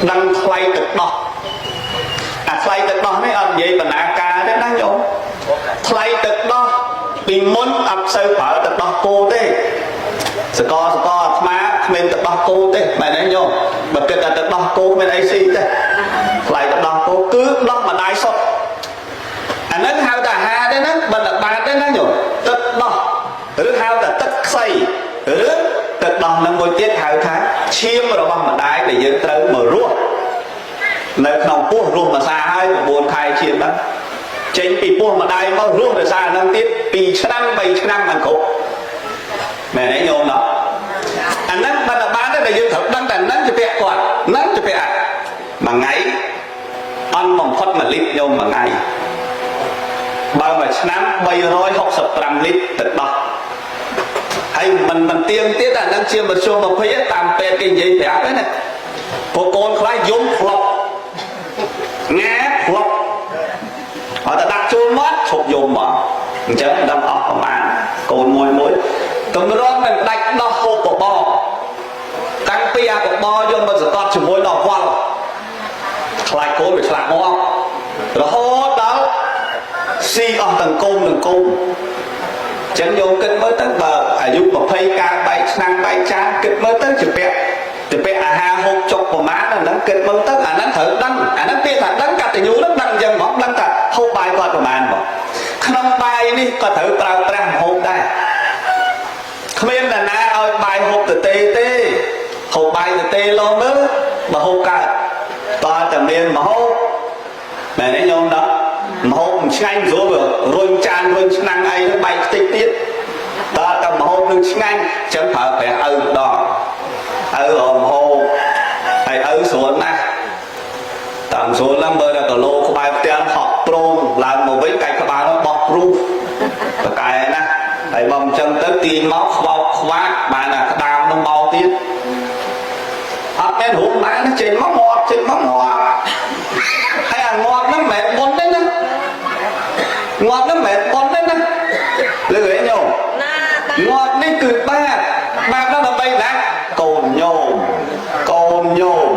ដឹងថ្លៃទឹកដោះអាថ្លៃទឹកដោះនេះអត់និយាយបណ្ណាការទេណាញោមថ្លៃទឹកដោះពីមុនអត់សូវប្រើទឹកដោះគោទេសកសកអាត្មាគ្មានទឹកដោះគោទេមែនទេញោមបើគិតតែទឹកដោះគោគ្មានអីស៊ីទេថ្លៃទឹកដោះគោគឺដោះម្ដាយសុទ្ធអាហ្នឹងហៅថាអាហារទេណាបណ្ឌបាតទេណាញោមទឹកដោះឬហៅថាទឹកខ្សីឬទឹកដោះនឹងមួយទៀតហៅថាឈាមរបស់ម្ដាយដែលយើងត្រូវមករស់នៅក្នុងពោះរស់មួយសាហើយ9ខែជាងហ្នឹងចេញពីពោះម្ដាយមករស់ដោយសារហ្នឹងទៀត2ឆ្នាំ3ឆ្នាំមិនគ្រប់មែនទេញោមណោះអាហ្នឹងបណ្ឌបាតទេដែលយើងត្រូវដឹងតែហ្នឹងជាពាក់គាត់ហ្នឹងជាពាក់មួយថ្ងៃអន់បំផុត1លីត្រញោមមួយថ្ងៃបើមួយឆ្នាំ365លីត្រទឹកដោះហើយមិនមិនទៀងទៀតអាហ្នឹងជាមធ្យមភិតាមពេទ្យគេនិយាយប្រាប់ហ្នឹងណាព្រោះកូនខ្លះយំផ្លុកងាផ្លុកអត់តែដាក់ចូលមាត់ឈប់យំមកអញ្ចឹងដឹងអស់ប្រមាណកូនមួយមួយតម្រង់នឹងដាច់ដោះហូបបបរតាំងពីអាបបរយកមកសកត់ជាមួយដល់វល់ខ្លាចកូនវាឆ្លាក់មករហូតដល់ស៊ីអស់ទាំងកូនទាំងកូនចឹងយកគិតមើលទៅបើអាយុ20កាលបែកឆ្នាំងបែកចានគិតមើលទៅជាពាក់ជាពាក់អាហារហូបចុកប្រមាណអាហ្នឹងគិតមើលទៅអាហ្នឹងត្រូវដឹងអាហ្នឹងពាក្យថាដឹងកតញ្ញូហ្នឹងដឹងអញ្ចឹងហ្មងដឹងថាហូបបាយគាត់ប្រមាណហ្មងក្នុងបាយនេះក៏ត្រូវប្រើប្រាស់ម្ហូបដែរគ្មាននរណាឲ្យបាយហូបទៅទេទេហូបបាយទៅទេលោមើលបើហូបកើតតើតែមានម្ហូបមែនទេញោមដល់ម្ហូបមិនឆ្ងាញ់ស្រួលវារុញចានរុញឆ្នាំងអីហ្នឹងបែកខ្ទេចទៀតតើតែម្ហូបនឹងឆ្ងាញ់អញ្ចឹងប្រើប្រាស់ឪម្ដងឪរម្ហូបហើយឪស្រួលណាស់តាមស្រួលហ្នឹងមើលតែគីឡូក្បែរផ្ទះហក់ព្រមឡើងមកវិញកាច់ក្បាលនោះបោះព្រុសបកែណាហើយបើមិនចឹងទៅទាញមកខ្វោកខ្វាកបានអាក្តាមនោះមកទៀតអត់មែនរូបម៉ែណាចេញមកងាប់ចេញមកងាប់ហើយអាងាប់ហ្នឹងមិនមែនបុណ្យទេណាងាប់ហ្នឹងមិនមែនបុណ្យទេណាលឺហ៎ញោម ណាតា ងាប់នេះគឺបាបបាបហ្នឹងដើម្បីណាកូនញោមកូនញោម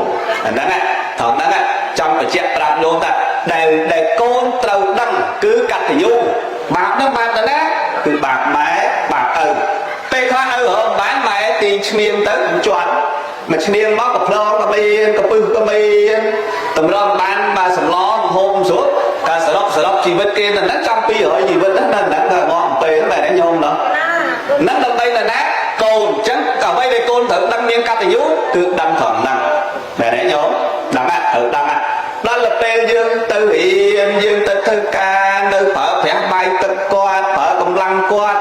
អាហ្នឹងត្រង់ហ្នឹងចង់បញ្ជាក់ប្រាប់ញោមថាដែលដែលកូនត្រូវដឹងគឺកតញ្ញូបាបហ្នឹងបាបទៅណាគឺបាបម៉ែបាបឪពេលខ្លះឪរកបានម៉ែទាញឈ្នាងទៅជាប់មកឈ្នាងមកកផ្លងក៏មានកពឹសក៏មានតម្រង់បានបាទសម្លហូបស្រួលការសរុបសរុបជីវិតគេទៅហ្នឹងចង់200ជីវិតហ្នឹងនៅហ្នឹងថាមកអំពេលមែនទេញោមណោះ ណា ហ្នឹងដើម្បីទៅណាកូនអញ្ចឹងអ្វីដែលកូនត្រូវដឹងមានកតញ្ញូគឺដឹងត្រង់ហ្នឹងមែនទេញោមដឹងហ่ะត្រូវដឹងហ่ะដល់ទៅពេលយើងទៅរៀនយើងទៅធ្វើការនៅប្រើប្រាស់បាយទឹកគាត់ប្រើកម្លាំងគាត់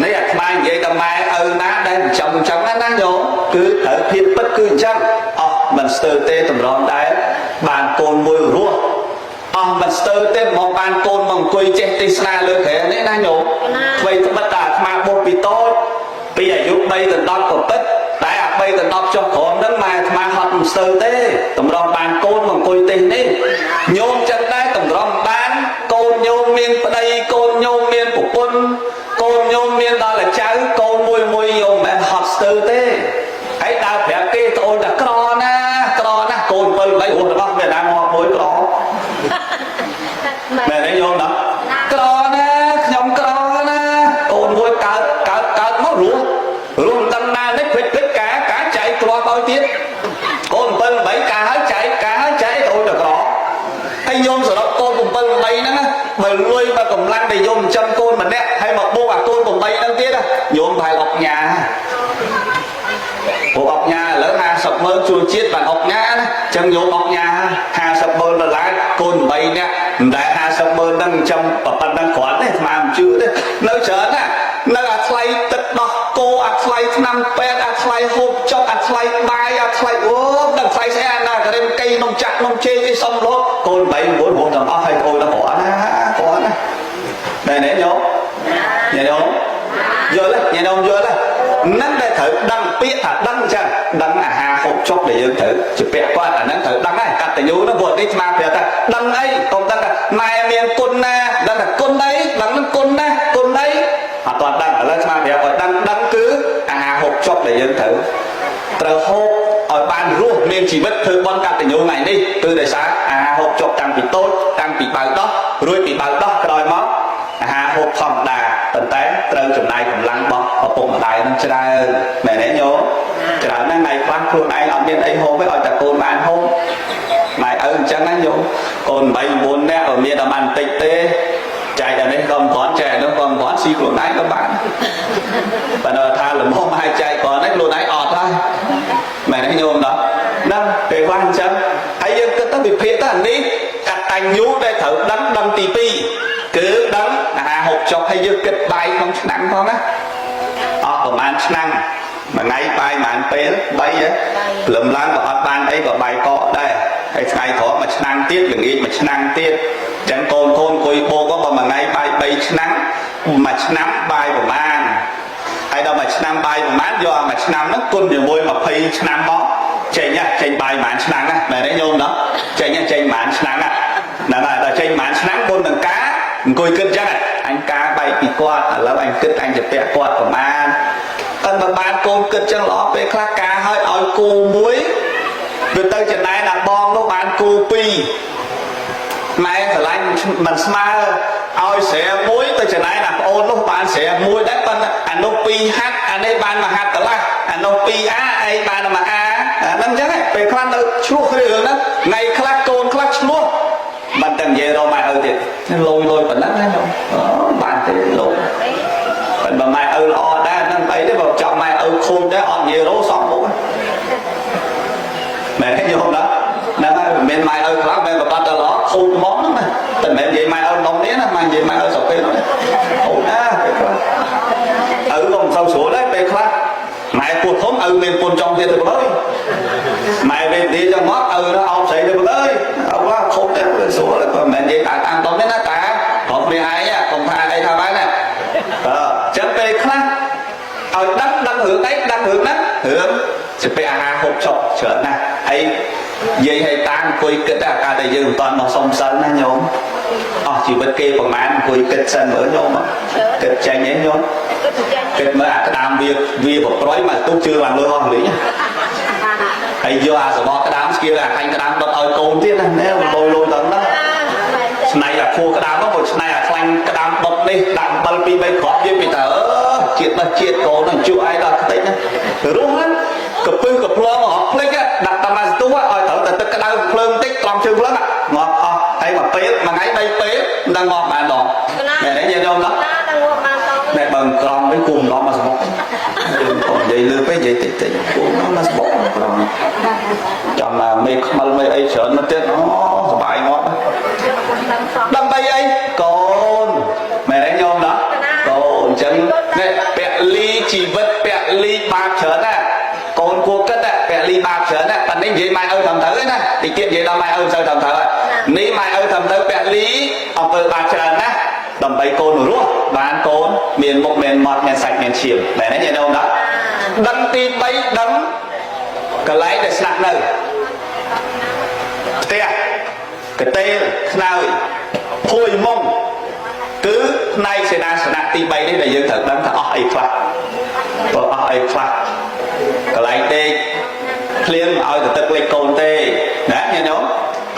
នេះអាត្មានិយាយតែម៉ែឪណាដែលអញ្ចឹងអញ្ចឹងណាណាញោមគឺត្រូវភាពពិតគឺអញ្ចឹងអស់មិនស្ទើរទេតម្រង់ដែរបានកូនមួយរស់អស់មិនស្ទើរទេមកបានកូនមកអង្គុយចេះទេសនាលើក្រែនេះណាញោម អ្វីត្បិតតែអាត្មាបុះពីតូចពីអាយុ3ដល់10ក៏ពិតតែអា3ដល់10ចុះក្រោមហ្នឹងម៉ែអាត្មាហត់មិនស្ទើរទេតម្រង់បានកូនមកអង្គុយទេសនេះញោមចឹងដែរតម្រង់បានកូនញោមមានប្តីកូនញោមមានប្រពន្ធកូនញោមមានដល់តែចៅកូនមួយមួយញោមមិនមែនហត់ស្ទើរទេហើយដើរប្រាប់គេត្អូនតែក្រណាក្រណាកូន7 8រស់របស់មានណាងាប់មួយក្រ ម៉ែ មែនទេញោមណាក្រណាខ្ញុំក្រណាកូនមួយកើតកើតកើតមករស់រស់មិនដឹងណានេះភ្លេចភ្លេចកាកាចែកគ្រាប់ឲ្យទៀតកូន7 8កាហើយចែកកាហើយចែកអូនទៅក្រហើយញោមសរុបកូន7 8ហ្នឹងណាបើលុយបើកម្លាំងដែលញោមចិញ្ចឹមកូនម្នាក់ហើយមកបូកអាកូន8ហ្នឹងទៀតណាញោមប្រហែលអុកញ៉ាព្រោះអុកញ៉ាឥឡូវ50ម៉ឺនជួយជាតិបានអុកញ៉ាណាអញ្ចឹងញោមអុកញ៉ា50ម៉ឺនដុល្លារកូន8នាក់មិនដែល50ម៉ឺនហ្នឹងចិញ្ចឹមប៉ុណ្ណឹងគ្រាន់ទេស្មានមិនជឿទេនៅច្រើនណានៅអាថ្លៃទឹកដោះគោអាថ្លៃថ្នាំពេទ្យអាថ្លៃហូបចុកអាថ្លៃបាយអាថ្លៃអូដល់ថ្លៃស្អែណាការ៉េមកៃនំចាក់នំចេកអីសុំរហូតកូន8 9រស់ទាំងអស់ហើយកូនដល់គ្រាន់ណាគ្រាន់ណាមែនទេញោមញោមយល់ទេញោមយល់ទេហ្នឹងដែលត្រូវដឹងពាក្យថាដឹងអញ្ចឹងដឹងអាហារហូបចុកដែលយើងត្រូវជាពាក់គាត់អាហ្នឹងត្រូវដឹងហើយកតញ្ញូហ្នឹងព្រោះនេះស្មាប្រាប់ថាដឹងអីកុំដឹងថាម៉ែមានគុណណាដឹងថាគុណអីដឹងនឹងគុណណាគុណអីអត់ទាន់ដឹងឥឡូវស្មាប្រាប់ឲ្យដឹងដឹងគឺអាហារហូបចុកដែលយើងត្រូវត្រូវហូបឲ្យបានរស់មាន មានជីវិតធ្វើបុណ្យកតញ្ញូថ្ងៃនេះគឺដោយសារអាហារហូបចុកតាំងពីតូចតាំងពីបៅដោះរួចពីបៅដោះក្រោយមកអាហារហូបធម្មតាប៉ុន្តែត្រូវចំណាយកម្លាំងរបស់ឪពុកម្ដាយនឹងច្រើនមែនទេញោមច្រើនណាស់ថ្ងៃខ្លះខ្លួនឯងអត់មានអីហូបទេឲ្យតែកូនបានហូបម៉ែឪអញ្ចឹងណាញោមកូន8 9នាក់ក៏មានតែបានបន្តិចទេចែកអានេះក៏មិនគ្រាន់ចែកអានោះក៏មិនគ្រាន់ស៊ីខ្លួនឯងក៏បានបើដល់ថាល្មមឲ្យចែកគ្រាន់ហ្នឹងខ្លួនឯងអត់ហើយមែនទេញោមដល់ហ្នឹងពេលខ្លះអញ្ចឹងហើយយើងគិតទៅវិភាគទៅអានេះកតញ្ញូដែលត្រូវដឹងដឹងទី2គឺដឹងអាហារហូបចុកហើយយើងគិតបាយក្នុងឆ្នាំផងណាអស់ប្រហែលឆ្នាំមួយថ្ងៃបាយប្រហែលពេល3ហ៎ព្រលឹមឡើងក៏អត់បានអីក៏បាយកកដែរហើយថ្ងៃក្រោយមួយឆ្នាំទៀតល្ងាចមួយឆ្នាំទៀតចឹងកូនកូនអង្គុយបោកក៏មួយថ្ងៃបាយ3ឆ្នាំមួយឆ្នាំបាយប្រហែលហើយដល់មួយឆ្នាំបាយប្រហែលយកអាមួយឆ្នាំហ្នឹងគុណជាមួយ20ឆ្នាំមកចេញណាចេញបាយប្រហែលឆ្នាំណាមែនទេញោមណោះចេញណាចេញប្រហែលឆ្នាំណាហ្នឹងហើយដល់ចេញប្រហែលឆ្នាំគុណនឹងការអង្គុយគិតចឹងអញការបែកពីគាត់ឥឡូវអញគិតអញจะពាក់គាត់ប្រហែលតែបើបានកូនគិតចឹងល្អពេលខ្លះការឲ្យឲ្យគូមួយវាទៅចំណែនអាបងនោះបានគូពីរម៉ែស្រឡាញ់មិនស្មើឲ្យស្រែមួយទៅចំណែនអាប្អូននោះបានស្រែមួយដែរប៉ុន្តែអានោះពីរហាត់អានេះបានមួយហាត់កន្លះអានោះពីរអាឯងបានមួយអាអាហ្នឹងចឹងពេលខ្លះនៅឆ្លោះគ្នារឿងហ្នឹងថ្ងៃខ្លះកូនខ្លះឆ្លោះមិនតែនិយាយរកម៉ែឪទៀតលយលយប៉ុណ្ណឹងណាញោមបានទេលយប៉ុន្តែម៉ែឪល្អដែរហ្នឹងអីទេបើចង់ម៉ែឪខូចដែរអត់និយាយរកសំមុខមែនទេញោមណាហ្នឹងហើយមិនមែនម៉ែឪខ្លះមិនប្រកាសតែល្អខូចហ្មងហ្នឹងណាតែមិនមែននិយាយម៉ែឪនំនេះណាម៉ែនិយាយម៉ែឪស្រុកពេលនោះខូចណាពេលខ្លះឪក៏មិនសូវស្រួលដែរពេលខ្លះម៉ែពោះធំឪមានពុនចង់ទៀតទៅបើម៉ែវេទនីចឹងមកឪនោះអោបស្រីទៅបើអើយឪខ្លះខូចតែស្រួលក៏មិនមែននិយាយតាមតាមតំនេះណាតាព្រមគ្នាឯងកុំថាអីថាបានណាអឺចឹងពេលខ្លះឲ្យដឹងដឹងរឿងអីដឹងរឿងហ្នឹងរឿងជាពេលអាហារហូបចុកច្រើនណាស់ហើយនិយាយឲ្យតាអង្គុយគិតអាការដែលយើងមិនតាន់មកសុំសិនណាញោមអស់ជីវិតគេប្រហែលអង្គុយគិតសិនមើលញោមគិតចេញអីញោមគិតមើលអាក្តាមវាវាប្រប្រយមកទូជឿបានលុយអស់លីងហើយយកអាសបកក្តាមស្គៀលអាខាញ់ក្តាមដុតឲ្យកូនទៀតណាណែលយលយដល់ហ្នឹងឆ្នៃអាខួរក្តាមនោះក៏ឆ្នៃអាខ្លាញ់ក្តាមដុតនេះដាក់អំបិល2 3គ្រាប់ទៀតពីតើជាតិនេះជាតិកូននឹងជក់ឯងដល់ខ្ទេចណារស់ហ្នឹងកពឹសកផ្លងអត់ភ្លេចដាក់តាមសន្ទុះឲ្យត្រូវតែទឹកក្តៅភ្លើងតិចត្រង់ជើងភ្លើងងាប់អស់ហើយមួយពេលមួយថ្ងៃ3ពេលមិនដឹងងាប់បានដងមែនទេញាតិញោមណាតែបើក្រំវិញគូម្ដងមកសបុកយើងកុំនិយាយលឺពេកនិយាយតិចតិចគូម្ដងមកសបុកក្រំចាំមកមេខ្មិលមេអីច្រើនមកទៀតអូសបាយងាប់ដើម្បីអីកូនមែនទេញោមណាកូនអញ្ចឹងនេះពលីជីវិតពលីបាបច្រើនណាកូនគួរគិតពលីបាបច្រើនណាប៉នេះនិយាយម៉ែឪត្រឹមត្រូវណាតិចទៀតនិយាយដល់ម៉ែឪសូវត្រឹមត្រូវនេះម៉ែឪត្រឹមត្រូវពលីអំពើបាបច្រើនណាស់ដើម្បីកូនរស់បានកូនមានមុខមានមាត់មានសាច់មានឈាមមែនទេញាតិញោមណាដឹងទី3ដឹងកន្លែងដែលស្នាក់នៅផ្ទះកតេលខ្នើយភួយមុងគឺផ្នែកសេនាសនៈទី3នេះដែលយើងត្រូវដឹងថាអស់អីខ្លះបើអស់អីខ្លះកន្លែងដេកភ្លៀងឲ្យទៅទឹកលេខកូនទេណាញាតិញោម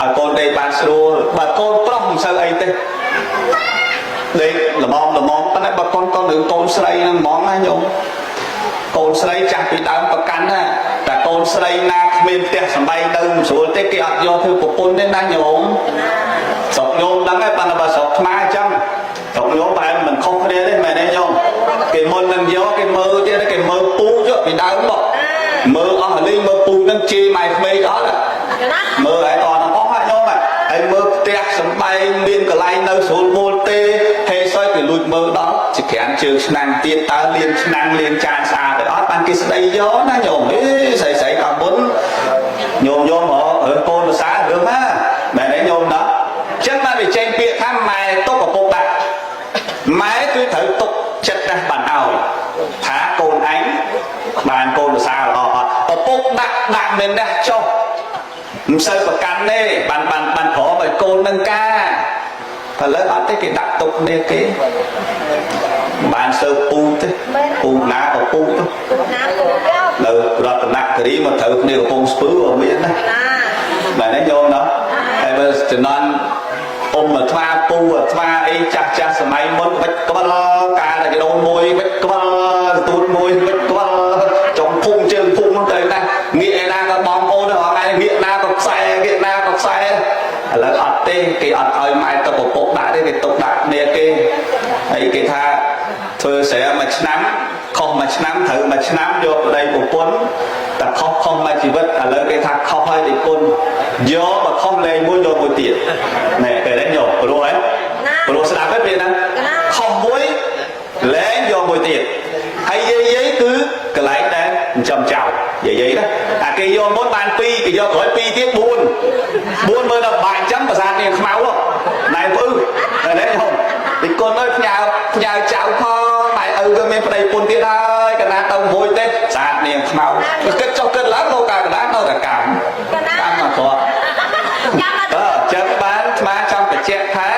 ឲ្យកូនដេកបានស្រួលបើកូនប្រុសមិនសូវអីទេដេកល្មមល្មមប៉ុន្តែបើកូនកូនរឿងកូនស្រីហ្នឹងហ្មងណាញោមកូនស្រីចាស់ពីដើមប្រកាន់ណាតែកូនស្រីណាគ្មានផ្ទះសំបែងទៅមិនស្រួលទេគេអត់យកធ្វើប្រពន្ធទេណាញោមស្រុកញោមដឹងហើយប៉ុន្តែបើស្រុកខ្មែរអញ្ចឹងស្រុកញោមប្រហែលមិនខុសគ្នាទេមែនទេញោមគេមុននឹងយកគេមើលទៀតគេមើលពូជពីដើមមកមើលអស់លីងមើលពូនឹងជេរម៉ែក្មេកអត់មើលឲ្យតអស់ហើយញោមហើយមើលផ្ទះសំបែងមានកន្លែងនៅស្រួលមួលទេហេសុយគេលួចមើលដល់ជាក្រានជើងឆ្នាំងទៀតតើលាងឆ្នាំងលាងចានស្អាតទេអត់បានគេស្ដីយកណាញោមអេស្រីស្រីកាលមុនញោមញោមហ៎រឿងកូនភាសារឿងណាមែនទេញោមណាអញ្ចឹងបានវាចេញពាក្យថាម៉ែទុកឪពុកដាក់ម៉ែគឺត្រូវទុកចិត្តណាស់បានឲ្យថាកូនឯងបានកូនភាសាល្អអត់ឪពុកដាក់ដាក់មិនដែរចុះមិនសូវប្រកាន់ទេបានបានបានព្រមឲ្យកូននឹងការឥឡូវអត់ទេគេដាក់ទុកគ្នាគេបានសើពូទេពូណាក៏ពូទៅ ណាពូកោ នៅរតនគិរីមកត្រូវគ្នាកំពង់ស្ពឺក៏មានណាបាទនេះញោមណោះហើយបើជំនាន់អ៊ំអាត្មាពូអាត្មាអីចាស់ចាស់សម័យមុនវិចក្បលកាលតែចដូនមួយវិចក្បលទូតមួយវិចក្បលចុងភូមិជើងភូមិហ្នឹងទៅណាងាកឯណាក៏បងប្អូនហ្នឹងថ្ងៃងាកណាក៏ខ្សែងាកណាក៏ខ្សែឥឡូវអត់ទេគេអត់ឲ្យម៉ែទៅពពុកដាក់ទេគេទុកដាក់គ្នាគេហើយគេថាធ្វើស្រែមួយឆ្នាំខុសមួយឆ្នាំត្រូវមួយឆ្នាំយកប្តីប្រពន្ធតែខុសខុសមួយជីវិតឥឡូវគេថាខុសហើយទីគុណយកមកខុសលេងមួយយកមួយទៀតណែគេនេះយកព្រោះហ៎ព្រោះស្ដាប់ហើយពេលហ្នឹងខុសមួយលែងយកមួយទៀតហើយយាយយាយគឺកន្លែងដែលចិញ្ចឹមចៅយាយយាយណាអាគេយកមុនបាន2គេយកក្រោយ2ទៀត4 4មើលដល់បាក់ចឹងប្រាសាទនាងខ្មៅណែពឹសតែនេះខ្ញុំទីគុណអើយផ្ញើផ្ញើចៅផងម៉ែឪក៏មានប្តីពុនទៀតហើយកណាទៅមួយទេសាទនាងខ្មៅគិតចុះគិតឡើងលោកកាកណានៅតែកម្មកម្មមកគ្រាប់អឺចឹងបានស្មាចង់បញ្ជាក់ថា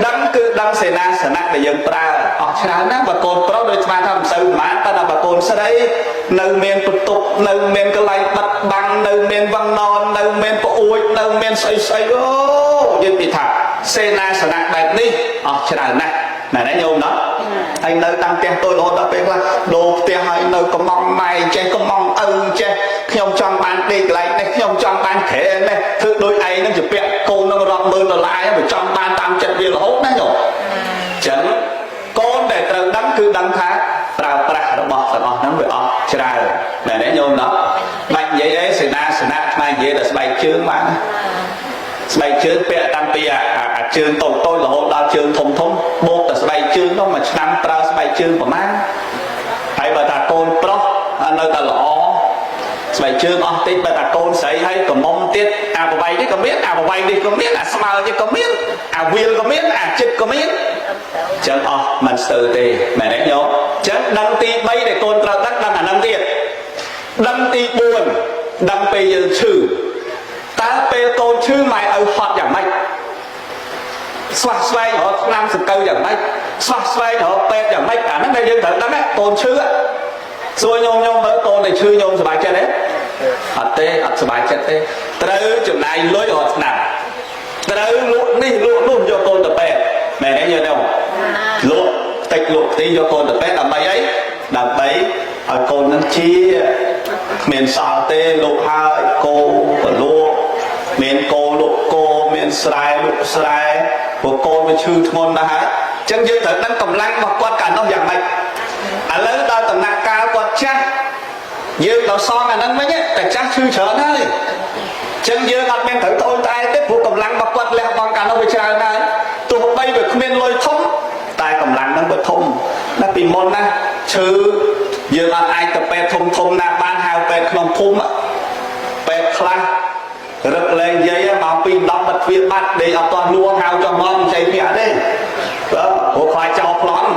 ដឹងគឺដឹងសេនាសនៈដែលយើងប្រើអស់ច្រើនណាស់បើកូនប្រុសដូចស្មាថាមិនសូវប្រហែលតែបើកូនស្រីនៅមានបន្ទប់នៅមានកន្លែងបិទបាំងនៅមានវងណននៅមានប្អួយនៅមានស្អីស្អីអូយើងនិយាយថាសេនាសនៈបែបនេះអស់ច្រើនណាស់ណែណាញោមណោះហើយនៅតាំងផ្ទះតូចរហូតដល់ពេលខ្លះដូរផ្ទះហើយនៅកំងម៉ែចេះកំងឪចេះខ្ញុំចង់បានដេកកន្លែងនេះខ្ញុំចង់បានគ្រែនេះធ្វើដូចឯងនឹងជាពាក់កូននឹងរាប់ម៉ឺនដុល្លារវាចង់បានតាមចិត្តវារហូតណាញោមចឹងកូនដែលត្រូវដឹងគឺដឹងថាប្រើប្រាស់របស់ទាំងអស់ហ្នឹងវាអស់ច្រើនណែណាញោមណោះបាច់និយាយអីសេនាសនៈថ្មនិយាយតែស្បែកជើងបានស្បែកជើងពាក់តាំងពីអាជើងតូចតូចរហូតដល់ជើងធំធំបូកតែស្បែកជើងនោះមួយឆ្នាំប្រើស្បែកជើងប្រហែលហើយបើថាកូនប្រុសនៅតែល្អស្បែកជើងអស់តិចបើថាកូនស្រីហើយកំមុំទៀតអាប្រវែងនេះក៏មានអាប្រវែងនេះក៏មានអាស្មើនេះក៏មានអាវាលក៏មានអាចិត្តក៏មានចឹងអស់មិនស្ទើរទេមែនទេញោមចឹងដឹងទី3ដែលកូនត្រូវដឹងដឹងអានឹងទៀតដឹងទី4ដឹងពេលយើងឈឺតើពេលកូនឈឺម៉ែឪហត់យ៉ាងម៉េចស្វះស្វែងរកថ្នាំសង្កូវយ៉ាងម៉េចស្វះស្វែងរកពេទ្យយ៉ាងម៉េចអាហ្នឹងដែលយើងត្រូវដឹងកូនឈឺសួរញោមញោមមើលកូនដែលឈឺញោមសប្បាយចិត្តទេអត់ទេអត់សប្បាយចិត្តទេត្រូវចំណាយលុយរកថ្នាំត្រូវលក់នេះលក់នោះយកកូនទៅពេទ្យមែនទេញោមលក់តិចលក់ទីយកកូនទៅពេទ្យដើម្បីអីដើម្បីឲ្យកូននឹងជាគ្មានសល់ទេលក់ហើយគោក៏លក់មានគោលក់គោមានស្រែលក់ស្រែព្រោះកូនវាឈឺធ្ងន់ណាស់ហើយអញ្ចឹងយើងត្រូវដឹងកម្លាំងរបស់គាត់កាលនោះយ៉ាងម៉េចឥឡូវដល់ដំណាក់កាលគាត់ចាស់យើងដល់សងអាហ្នឹងវិញតែចាស់ឈឺច្រើនហើយអញ្ចឹងយើងអត់មានត្រូវត្អូញត្អែទេព្រោះកម្លាំងរបស់គាត់លះបង់កាលនោះវាច្រើនហើយទោះបីវាគ្មានលុយធំតែកម្លាំងហ្នឹងវាធំណាពីមុនណាឈឺយើងអត់អាចទៅពេទ្យធំធំណាបានហៅពេទ្យក្នុងភូមិពេទ្យខ្លះរឹកលែងយាយមកពី10បិទទ្វារបាត់ដេកអត់ទាន់លួងហៅចុះមកមិនចៃភ័ក្រទេបាទព្រោះខ្លាចចោលប្លន់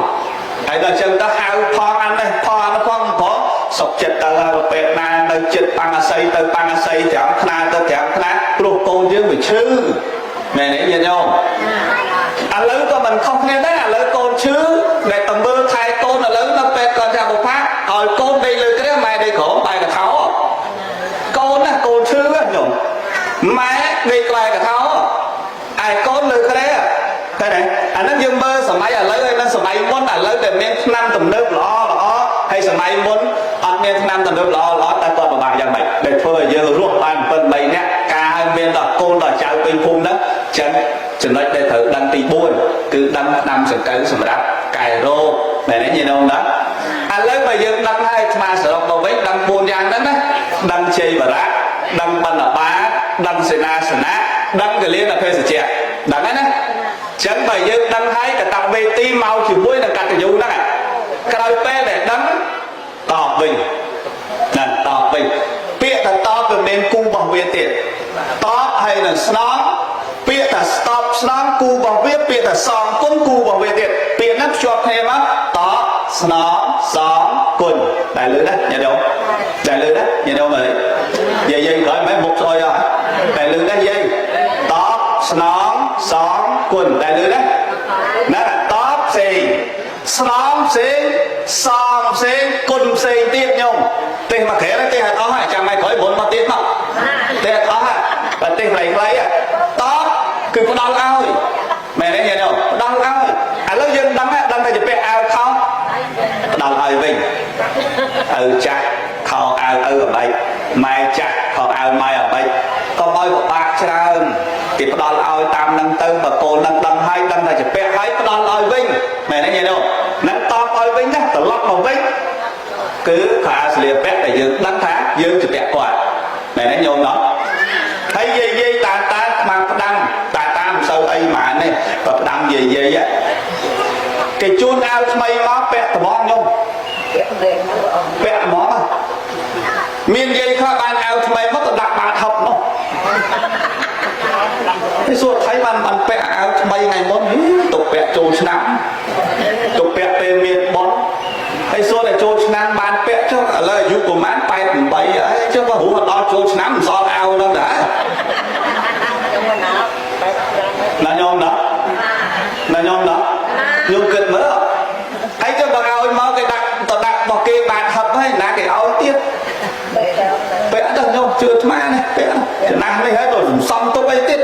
ហើយដល់ចឹងទៅហៅផងអានេះផងអានោះផងផងសុកចិត្តទៅហើយពេទ្យណានៅចិត្តបាំងអាស័យទៅបាំងអាស័យត្រាំខ្នាទៅត្រាំខ្នាព្រោះកូនយើងវាឈឺមែនទេញាតិញោមឥឡូវក៏មិនខុសគ្នាដែរឥឡូវកូនឈឺដែលតមើលថែកូនឥឡូវនៅពេទ្យគាត់ថាបុផាឲ្យកូនដេកលើគ្រែម៉ែដេកក្រោមបែកកថោកូនណាកូនឈឺញោមម៉ែដេកក្បែរកថោឯកូនលើគ្រែតែអាហ្នឹងយើងមើលសម័យឥឡូវហើយនឹងសម័យមុនឥឡូវតែមានថ្នាំទំនើបល្អល្អហើយសម័យមុនអត់មានថ្នាំទំនើបល្អល្អតែគាត់ពិបាកយ៉ាងម៉េចដែលធ្វើឲ្យយើងរស់បាន7 3នាក់ការឲ្យមានដល់កូនដល់ចៅពេញភូមិហ្នឹងចឹងចំណុចដែលត្រូវដឹងទី4គឺដឹងថ្នាំសង្កូវសម្រាប់កែរោគមែនទេញោមណាឥឡូវបើយើងដឹងហើយស្មាសរុបមកវិញដឹង4យ៉ាងហ្នឹងណាដឹងជ័យវរៈដឹងបណ្ឌបាដឹងសេនាសនៈដឹងកលៀនអភេសជ្ជៈដឹងហើយណាចឹងបើយើងដឹងហើយកតវេទីមកជាមួយនឹងកតញ្ញូហ្នឹងក្រោយពេលដែលដឹងតបវិញណាតបវិញពាក្យថាតបវាមានគូរបស់វាទៀតតបហើយនឹងស្នងពាក្យថាស្តបស្នងគូរបស់វាពាក្យថាសងគុណគូរបស់វាទៀតពាក្យហ្នឹងភ្ជាប់គ្នាមកតបស្នងសងគុណតែលឺណាញាតិញោមតែលឺណាញាតិញោមអើយយាយយាយក្រោយមិនមុខស្អុយអត់តែលឺណាយាយតបស្នងសងគុណតែលឺណាណាតបផ្សេងស្នងផ្សេងសង ផ្សេងគុណផ្សេងទៀតញោមទេសមកក្រែទេសអត់អស់ហើយចាំថ្ងៃក្រោយមុនមកទៀតមកទេសអត់អស់ហើយបើទេសខ្លីៗតបគឺផ្ដល់ឲ្យមែនទេញោមផ្ដល់ឲ្យឥឡូវយើងដឹងដឹងតែជាពាក់អាវខោផ្ដល់ឲ្យវិញឪចាស់ខោអាវឪអ្វីម៉ែចាស់ខោអាវម៉ែអ្វីកុំឲ្យពិបាកច្រើនគេផ្ដល់ឲ្យតាមនឹងទៅបើកូននឹងដឹងហើយដឹងថាជាពាក់ហើយផ្ដល់ឲ្យវិញមែនទេញោមនឹងតបឲ្យវិញណាត្រឡប់មកវិញគឺខោអាវស្លៀកពាក់តែយើងដឹងថាយើងជាពាក់គាត់មែនទេញោមណោះហើយយាយយាយតាតាខ្មាំផ្ដាំតាតាមិនសូវអីហ្មងនេះបើផ្ដាំយាយយាយគេជូនអាវថ្មីមកពាក់ត្មងញោមពាក់ហ្មងមានយាយខ្លះបានអាវថ្មីមកទៅដាក់បាតហប់នោះគេសួរថៃបានបានពាក់អាវថ្មីថ្ងៃមុនទុកពាក់ចូលឆ្នាំទុកពាក់ពេលមានបុណ្យហើយសួរតែចូលឆ្នាំបានពាក់ចុះឥឡូវអាយុប្រហែល88ហើយចុះបើរស់ដល់ចូលឆ្នាំមិនសល់អាវហ្នឹងដែរណាញោមណាណាញោមណាញោមគិតមើលហើយចុះបើឲ្យមកគេដាក់ទៅដាក់របស់គេបានហឹបហើយណាគេឲ្យទៀតពាក់ទៅញោមជឿអាត្មានេះពាក់ចំណាស់នេះហើយទៅសំទុកអីទៀត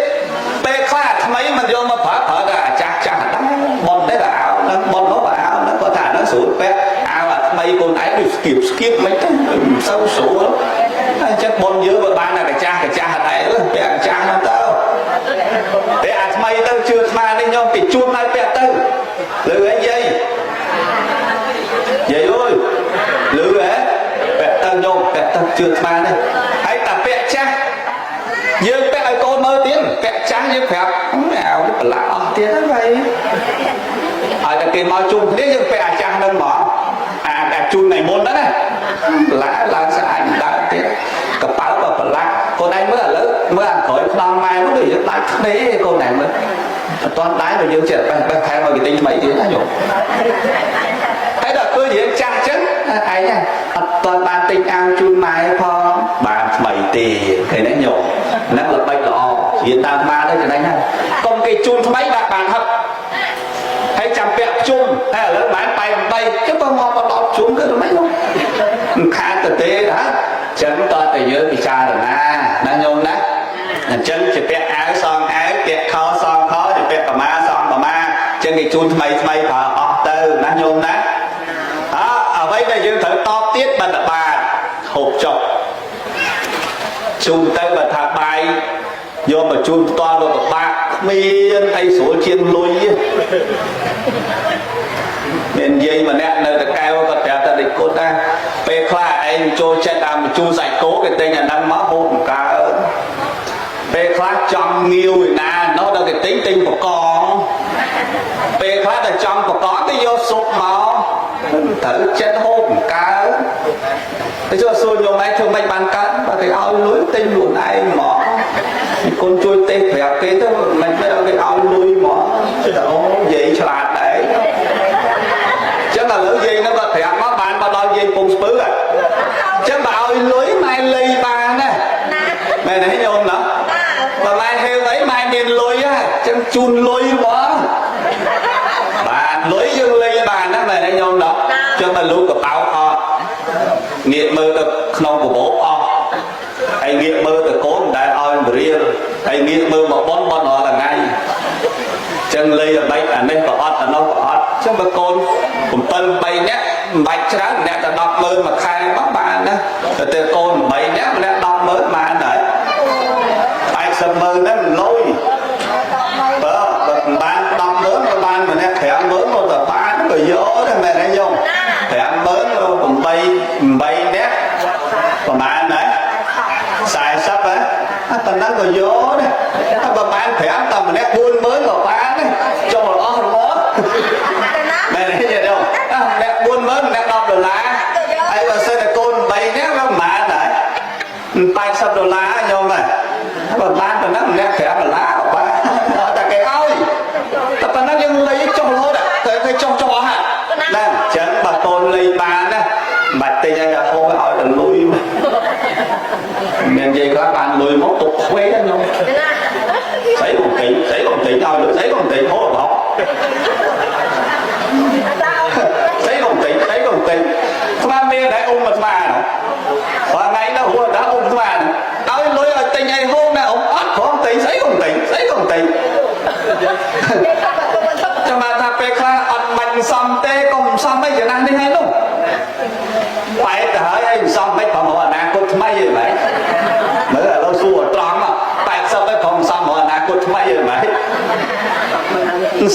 ពេលខ្លះថ្មីមិនយកមកប្រើប្រើតែអាចាស់ចាស់ដែរបនទេតែអាវហ្នឹងបននោះអាវហ្នឹងគាត់ថាហ្នឹងស្រួលពាក់អាវអាថ្មីកូនឯងដូចស្គៀបស្គៀបមិនទៅមិនសូវស្រួលហើយអញ្ចឹងបនយើងបើបានតែកាចាស់កាចាស់ដែរពាក់អាចាស់ហ្នឹងទៅពាក់អាថ្មីទៅជឿអាត្មានេះញោមគេជួនឲ្យពាក់ទៅលឺអីយាយយាយអើយលឺហ៎ពាក់ទៅញោមពាក់ទៅជឿអាត្មានេះហើយតែពាក់ចាស់យើងពាក់ឲ្យកូនមើលទៀតពាក់ចាស់យើងប្រាប់អាវនេះប្រឡាក់អស់ទៀតហើយឲ្យតែគេមកជុំគ្នាយើងពាក់អាចាស់ហ្នឹងហ្មងអាជូនថ្ងៃមុនហ្នឹងណាប្រឡាក់ឡើងស្អាតដើមទៀតកប៉ៅក៏ប្រឡាក់កូនឯងមើលឥឡូវមើលអាក្រោយខ្នងម៉ែនោះដូចយើងដាច់គ្នាកូនឯងមើលអត់ទាន់ដែរបើយើងចេះបេះបេះថែមឲ្យគេទិញថ្មីទៀតណាញោមហើយដល់ឃើញយើងចាស់ចឹងឯងអត់ទាន់បានទិញអាវជូនម៉ែផងបានថ្មីទេឃើញទេញោមហ្នឹងល្បិចល្អរៀនតាមម៉ាទៅចំណេញហើយកុំគេជូនថ្មីដាក់បានហឹបហើយចាំពាក់ជុំតែឥឡូវបាន88ចឹងបើមកដល់ជុំគឺមិននោះមិនខាតទៅទេណាចឹងតើតែយើងពិចារណាណាញោមណាអញ្ចឹងជាពាក់អាវសងអាវពាក់ខោសងខោជាពាក់ប្រមាសងប្រមាចឹងគេជូនថ្មីថ្មីប្រើអស់ទៅណាញោមណាអើអ្វីដែលយើងត្រូវតបទៀតបណ្ឌបាតហូបចុកជូនទៅបើថាបាយយកមកជូនផ្ទាល់ទៅពិបាកគ្មានអីស្រួលជាងលុយមានយាយម្នាក់នៅតកែវគាត់ប្រាប់តែដេកគុតណាពេលខ្លះឯងចូលចិត្តតាមជូរសាច់គោគេទិញអាហ្នឹងមកហូបមិនកើតពេលខ្លះចង់ងាវឯណានោះដល់គេទិញទិញបកងពេលខ្លះតែចង់បកងគេយកស៊ុបមកត្រូវចិត្តហូបមិនកើតទៅចូលសួរញោមឯងធ្វើមិនបានកើតបើគេឲ្យលុយទិញខ្លួនឯងហ្មងកូនជួយទេសប្រាប់គេទៅមិនទៅឲ្យគេឲ្យលុយហ្មងអូយាយឆ្លាតដែរចឹងឥឡូវយាយហ្នឹងគាត់ប្រាប់មកបានមកដល់យាយពងស្ពឺចឹងបើឲ្យលុយម៉ែលៃបានណាមែនទេញោមណាបើម៉ែហេវអីម៉ែមានលុយហ៎ចឹងជូនលុយហ្មងបានលុយយើងលៃបានណាមែនទេញោមណាចឹងបើលូកកប៉ៅអត់ងាកមើលទៅក្នុងកាបូបអស់ហើយងាកមើលទៅកូនមិនដែលឲ្យរៀលហើយងាកមើលមកប៉ុនប៉ុនរាល់ថ្ងៃចឹងលៃអ្វីអានេះក៏អត់អានោះក៏អត់ចឹងបើកូន7 8នាក់មិនបាច់ច្រើនម្នាក់តែ100000មួយខែមកបានណាតែកូន8នាក់ម្នាក់100000បានដែរ800,000ហ្នឹងលុយបើបើមិនបាន100000ក៏បានម្នាក់50000មកតែបានក៏យកដែរមែនទេញោម50000 8នាក់ប្រហែលដែរ40ហ៎ប៉ុណ្ណឹងក៏យកដែរតែបើបាន5តែម្នាក់40000ក៏បានដែរចូលអស់ហ្មងមែនទេញោមម្នាក់40000ម្នាក់10ដុល្លារហើយបើសិនតែកូន8នាក់វាប្រហែលដែរ80ដុល្លារញោមដែរបើបានប៉ុណ្ណឹងម្នាក់5ដុល្លារក៏បានតែគេឲ្យតែប៉ុណ្ណឹងយើងលៃចុះរហូតតែគេចុះចុះអស់ហ្នឹងអញ្ចឹងបើកូនលៃបានណាមិនបាច់ទិញឲ្យហូបឲ្យតែលុយមាននិយាយខ្លះបានលុយមកទុកខ្វេញោមស្អីក៏ទិញស្អីក៏ទិញឲ្យលុយស្អីក៏ទិញហូបហោស្អីក៏ទិញស្អីក៏ទិញ ក៏ទិញស្អីក៏ទិញចាំបានថាពេលខ្លះអត់បាច់សំទេកុំសំអីចំណាស់នេះហើយនោះបែកទៅហើយអីសំមិនប្រមអនាគតថ្មីហីមែនមើលឥឡូវសួរត្រង់80ទៅប្រមសំអនាគតថ្មីហីមែន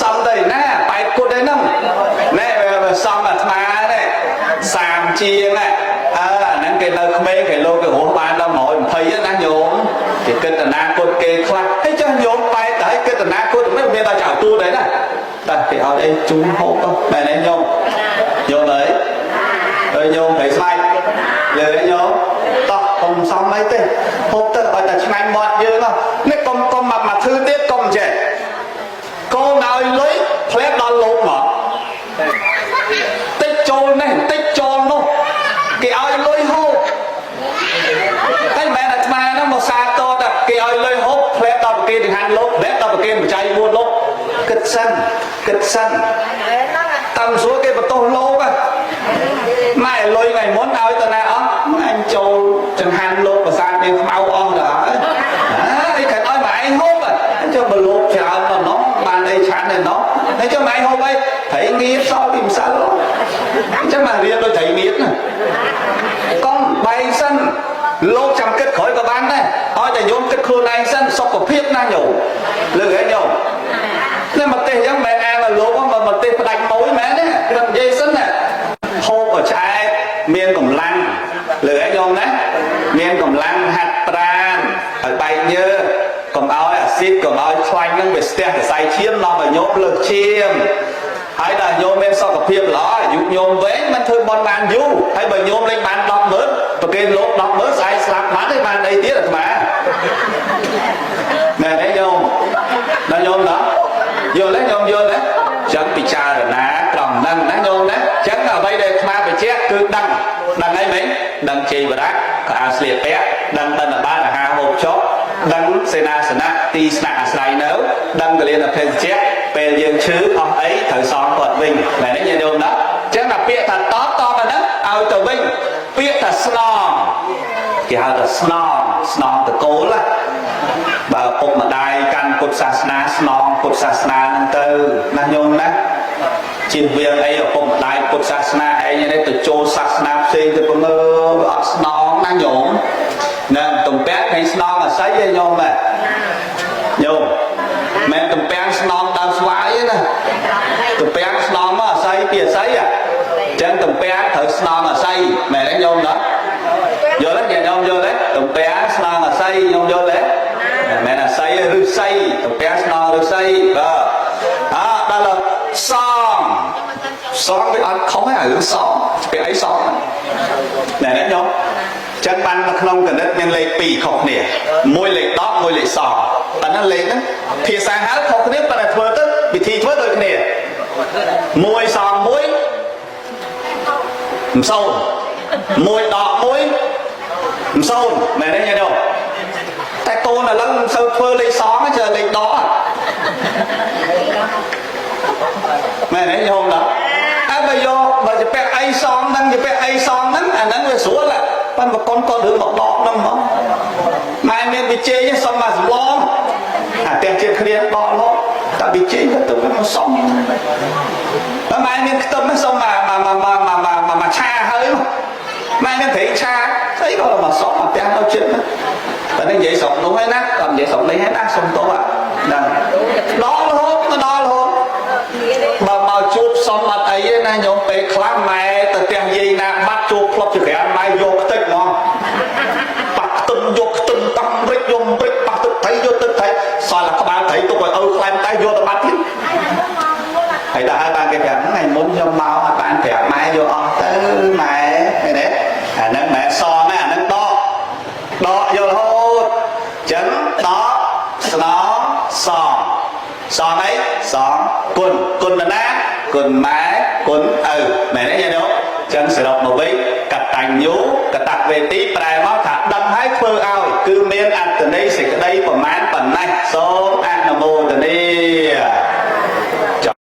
សំទៅណាបែកគុតឯហ្នឹងណែវាសំអាត្មានេះ30ជាងណាអើអាហ្នឹងគេនៅក្មេងគេលោកគេរស់បានដល់120ណាញោមគេគិតអនាគតគេខ្លះហើយចុះញោមបែកទៅហើយគិតអនាគតមិនមានដល់ចៅទូដែរណាតែគេឲ្យអីជូនហូបមែនទេញោមញោមអើយអើយញោមប្រៃស្បែកលើញោមតោះកុំសំអីទេហូបទៅឲ្យតែឆ្ងាញ់មាត់យើងនេះកុំកុំមកមកធ្វើទៀតកុំចេះកូនឲ្យលុយផ្លែដល់លោកមកតិចចូលនេះតិចចូលនោះគេឲ្យលុយហូបតែមិនមែនអាត្មាហ្នឹងមកសាទរតែគេឲ្យលុយហូបផ្លែដល់ប្រគេនចង្ហាន់លោកផ្លែដល់ប្រគេនបច្ច័យ4លោកគិតសិនគិតសិនតាមសួរគេបន្ទោសលោកម៉ែលុយថ្ងៃមុនឲ្យតណាអស់អញចូលចង្ហាន់លោកប្រាសាទមានខ្មៅអស់ទៅហើយអីគេឲ្យម៉ែឯងហូបចុះបើលោកច្រើនដល់នោះបានអីឆាន់ឯនោះហើយចុះម៉ែឯងហូបអីត្រីងៀតសល់ពីម្សិលអញ្ចឹងមករៀនដូចត្រីងៀតណាកុំបែងសិនលោកចាំគិតក្រោយក៏បានដែរឲ្យតែញោមគិតខ្លួនឯងសិនសុខភាពណាញោមលើកឯងញោមនេះមកទេសអញ្ចឹងមិនអានលោកមកមកទេសផ្ដាច់មួយមែនទេគិតនិយាយសិនណាហូបឲ្យឆ្អែតមានកម្លាំងលើឯងញោមណាមានកម្លាំងហាត់ប្រាណឲ្យបែកញើសកុំឲ្យអាស៊ីតកុំឲ្យខ្លាញ់នឹងវាស្ទះសរសៃឈាមនាំឲ្យញោមលើសឈាមហើយដល់ញោមមានសុខភាពល្អអាយុញោមវែងមិនធ្វើបន់បានយូរហើយបើញោមលេងបាន100000ប្រគេនលោក100000ស្អែកស្លាប់បានទេបានអីទៀតអាត្មាណែទេញោមដល់ញោមដល់យល់ទេញោមយល់ទេចឹងពិចារណាត្រង់ហ្នឹងណាញោមណាចឹងអ្វីដែលអាត្មាបញ្ជាក់គឺដឹងដឹងអីមិញដឹងជ័យវរៈក៏អាស្លៀកពាក់ដឹងបិណ្ឌបាតអាហារហូបចុកដឹងសេនាសនៈទីស្នាក់អាស្រ័យនៅដឹងកលៀនភេសជ្ជៈពេលយើងឈឺអស់អីត្រូវសងគាត់វិញមែនទេញាតិញោមណាចឹងតែពាក្យថាតបតបអាហ្នឹងឲ្យទៅវិញពាក្យថាស្នងគេហៅថាស្នងស្នងតកូលណាបើពុកម្ដាយកាន់ពុទ្ធសាសនាស្នងពុទ្ធសាសនាហ្នឹងទៅណាញោមណាជៀសវាងអីឪពុកម្ដាយពុទ្ធសាសនាឯងនេះទៅចូលសាសនាផ្សេងទៅពងើអត់ស្នងណាញោមនឹងទំពាំងឃើញស្នងអាស័យឯញោមណាញោមមិនទំពាំងស្នងដើមស្វាយទេណាទំពាំងស្នងមកអាស័យពីអាស័យអញ្ចឹងទំពាំងត្រូវស្នងអាស័យមែនទេញោមណាយល់ទេញោមយល់ទេទំពាំងស្នងអាស័យញោមយល់ទេមិនមែនអាស័យឬស័យទំពាំងស្នងឬស័យបាទអើដល់សងសងវាអត់ខុសទេអារឿងសងពាក្យអីសងណែញោមចឹងបាននៅក្នុងកណិតមានលេខ2ខុសគ្នាមួយលេខ10មួយលេខសងប៉ុន្តែលេខហ្នឹងភាសាហៅខុសគ្នាប៉ុន្តែធ្វើទៅវិធីធ្វើដូចគ្នាមួយសងមួយមិនសូនមួយដកមួយមិនសូនមែនទេញោមតែកូនឥឡូវមិនសូវធ្វើលេខសងទេចេះលេខដកមែនទេញោមដល់អើបើយកបើជាពាក់អីសងហ្នឹងជាពាក់អីសងហ្នឹងអាហ្នឹងវាស្រួលប៉ុន្តែកូនគាត់រឿងមកដកហ្នឹងហ្មងម៉ែមានវិជ័យសុំមកសម្លងអាផ្ទះជាតិគ្នាដកលោកតែវិជ័យទៅមកសុំតែម៉ែមានខ្ទឹមសុំមកមកមកមកមកឆាហើយម៉ែមានត្រីឆាស្អីក៏មកសុំអាផ្ទះនៅចិត្តតែនេះនិយាយស្រុកនោះហើយណាអត់និយាយស្រុកនេះហើយណាសុំទោសហ្នឹងដករហូតមកដល់រហូតបើមកជួបសុំអត់អីទេណាញោមពេលខ្លះម៉ែទៅផ្ទះយាយណាបាត់ជួបផ្លប់ជាក្រានម៉ែយកខ្ទេចហ្មងបាក់ខ្ទឹមយកខ្ទឹមតំរិចយំរិចបាក់ទឹកត្រីយកទឹកត្រីសល់តែក្បាលត្រីទុកឲ្យឪខ្លែមតែយកទៅបាត់ទៀតហើយដល់ហើយបានគេប្រាប់ថ្ងៃមុនខ្ញុំមកអត់បានប្រាប់ម៉ែយកអស់ទៅម៉ែឃើញទេអាហ្នឹងម៉ែសងអាហ្នឹងដកដកយករហូតចឹងដកស្នងសងសងអីសងគុណគុណណាគុណម៉ែគុណឪមែនទេញោមចឹងសរុបមកវិញកតញ្ញូកតវេទីប្រែមកថាដឹងហើយធ្វើឲ្យគឺមានអត្តន័យសេចក្តីប្រមាណប៉ុណ្ណេះសូមអនុមោទនា។